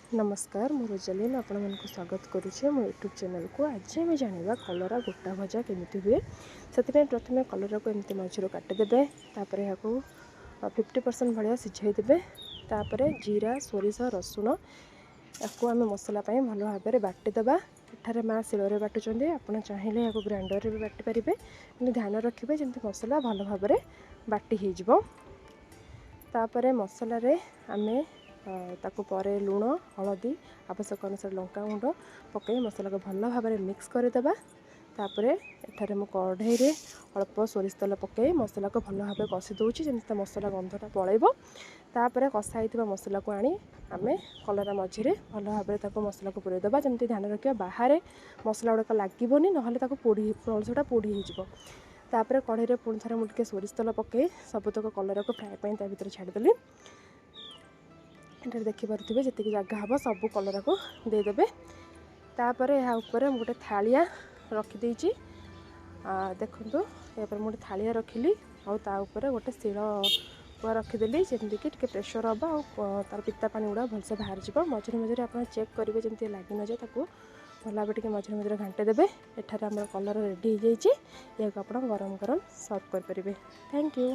ନମସ୍କାର, ମୁଁ ରୋଜାଲିନ୍ ଆପଣମାନଙ୍କୁ ସ୍ୱାଗତ କରୁଛି ମୋ ୟୁଟ୍ୟୁବ୍ ଚ୍ୟାନେଲ୍କୁ। ଆଜି ଆମେ ଜାଣିବା କଲରା ଗୋଟା ଭଜା କେମିତି ହୁଏ। ସେଥିପାଇଁ ପ୍ରଥମେ କଲରାକୁ ଏମିତି ମଝିରୁ କାଟିଦେବେ, ତାପରେ ଏହାକୁ 50% ଭଳିଆ ସିଝାଇ ଦେବେ। ତାପରେ ଜିରା, ସୋରିଷ, ରସୁଣ ୟାକୁ ଆମେ ମସଲା ପାଇଁ ଭଲ ଭାବରେ ବାଟିଦେବା। ଏଠାରେ ମା ଶିଳରେ ବାଟୁଛନ୍ତି, ଆପଣ ଚାହିଁଲେ ଏହାକୁ ଗ୍ରାଇଣ୍ଡରରେ ବି ବାଟି ପାରିବେ, କିନ୍ତୁ ଧ୍ୟାନ ରଖିବେ ଯେମିତି ମସଲା ଭଲ ଭାବରେ ବାଟି ହେଇଯିବ। ତାପରେ ମସଲାରେ ଆମେ ତାକୁ ପରେ ଲୁଣ, ହଳଦୀ, ଆବଶ୍ୟକ ଅନୁସାରେ ଲଙ୍କା ଗୁଣ୍ଡ ପକାଇ ମସଲାକୁ ଭଲ ଭାବରେ ମିକ୍ସ କରିଦେବା। ତାପରେ ଏଠାରେ ମୁଁ କଢ଼େଇରେ ଅଳ୍ପ ସୋରିଷ ତେଲ ପକାଇ ମସଲାକୁ ଭଲ ଭାବେ କଷି ଦେଉଛି, ଯେମିତି ତା ମସଲା ଗନ୍ଧଟା ପଳେଇବ। ତାପରେ କଷା ହେଇଥିବା ମସଲାକୁ ଆଣି ଆମେ କଲରା ମଝିରେ ଭଲ ଭାବରେ ତାକୁ ମସଲାକୁ ପୁରେଇ ଦେବା। ଯେମିତି ଧ୍ୟାନ ରଖିବା ବାହାରେ ମସଲା ଗୁଡ଼ାକ ଲାଗିବନି, ନହେଲେ ତାକୁ ପୋଡ଼ି ପଣସଟା ପୋଡ଼ି ହେଇଯିବ। ତାପରେ କଢ଼େଇରେ ପୁଣି ଥରେ ମୁଁ ଟିକେ ସୋରିଷ ତେଲ ପକାଇ ସବୁତକ କଲରାକୁ ଫ୍ରାଏ ପାଇଁ ତା ଭିତରେ ଛାଡ଼ିଦେଲି। ଏଠାରେ ଦେଖିପାରୁଥିବେ, ଯେତିକି ଜାଗା ହେବ ସବୁ କଲରାକୁ ଦେଇଦେବେ। ତାପରେ ଏହା ଉପରେ ମୁଁ ଗୋଟେ ଥାଳିଆ ରଖିଦେଇଛି। ଦେଖନ୍ତୁ, ଏହାପରେ ମୁଁ ଗୋଟେ ଥାଳିଆ ରଖିଲି ଆଉ ତା ଉପରେ ଗୋଟେ ଶିଳ ପୁଆ ରଖିଦେଲି, ଯେମିତିକି ଟିକେ ପ୍ରେସର୍ ହେବ ଆଉ ତା'ର ପିତା ପାଣି ଗୁଡ଼ା ଭଲସେ ବାହାରିଯିବ। ମଝିରେ ମଝିରେ ଆପଣ ଚେକ୍ କରିବେ ଯେମିତି ଲାଗି ନଯାଏ, ତାକୁ ଭଲ ଭାବେ ଟିକେ ମଝିରେ ମଝିରେ ଘାଣ୍ଟି ଦେବେ। ଏଠାରେ ଆମର କଲରା ରେଡ଼ି ହେଇଯାଇଛି। ଏହାକୁ ଆପଣ ଗରମ ଗରମ ସର୍ଭ କରିପାରିବେ। Thank you.